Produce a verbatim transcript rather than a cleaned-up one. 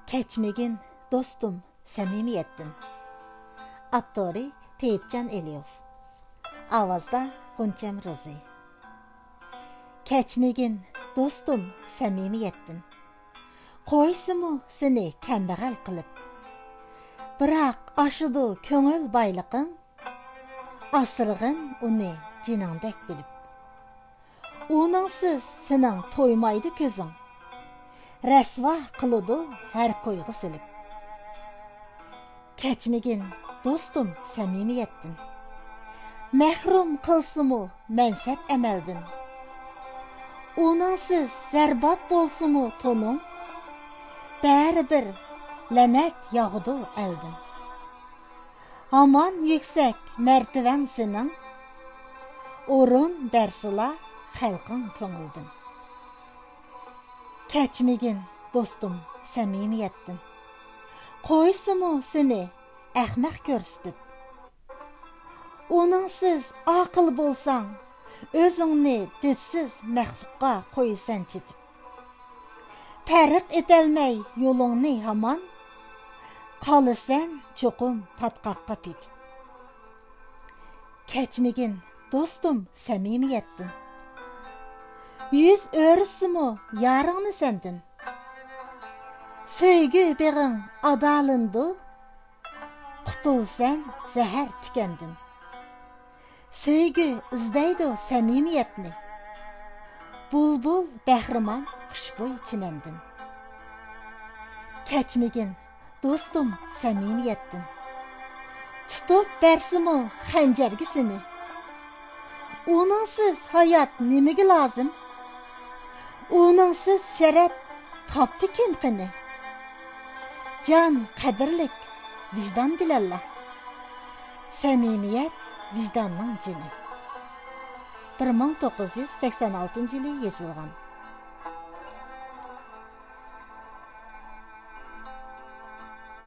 كەچمىگىن دوستۇم سەمىمىيەتتىن. ئاپتورى تېيىپجان ئېلىيېۋ. ئاۋازدا غۇنچەم روزى. كەچمىگىن دوستۇم سەمىمىيەتتىن. قويسىمۇ سېنى كەمبەغەل قىلىپ. بىراق ئاشىدۇ كۆڭۈل بايلىقىڭ. ئاسرىغىن ئۇنى جېنىڭدەك بىلىپ. ئۇنىڭسىز سېنىڭ تويمايدۇ كۆزۈڭ. رەسۋا قىلىدۇ ھەر كويغا سېلىپ. كەچمىگىن دوستۇم سەمىمىيەتتىن. مەھرۇم قىلسىمۇ مەنسەپ ئەمەلدىن. ئۇنىڭسىز زەرباب بولسىمۇ تونۇڭ. بەرىبىر لەنەت ياغىدۇ ئەلدىن. ھامان يۈكسەك مەرتىۋەڭ سېنىڭ، ئورۇن بەرسىلا خەلقىڭ كۆڭلىدىن. كەچمىگىن دوستۇم سەمىمىيەتتىن. قويسىمۇ سېنى ئەخمەق كۆرسىتىپ. ئۇنىڭسىز ئاقىل بولساڭ، ئۆزۈڭنى دىتسىز مەخلۇققا قويىسەن چېتىپ. پەرق ئېتەلمەي يولۇڭنى ھامان، قالىسەن چوقۇم پاتقاققا پېتىپ. كەچمىگىن دوستۇم سەمىمىيەتتىن. يۈز ئۆرۈسىمۇ يارىڭنى سەندىن. سۆيگۈ بېغىڭ ئادالىنىدۇ، قۇتۇلىسەن زەھەر تىكەندىن. سۆيگۈ ئىزدەيدۇ سەمىمىيەتنى. بۇلبۇل بەھرىمان خۇشبۇي چىمەندىن. كەچمىگىن دوستۇم سەمىمىيەتتىن. تۇتۇپ بەرسىمۇ خەنجەرگە سېنى. ئۇنىڭسىز ھايات نېمىگە لازىم؟ ئۇنىڭسىز شەرەپ تاپتى كىم قېنى؟ جان قەدىرلىك ۋىجدان بىلەنلا. سەمىمىيەت ۋىجداننىڭ جېنى. بىر مىڭ توققۇز يۈز سەكسەن ئالتىنچى يىلى يېزىلغان.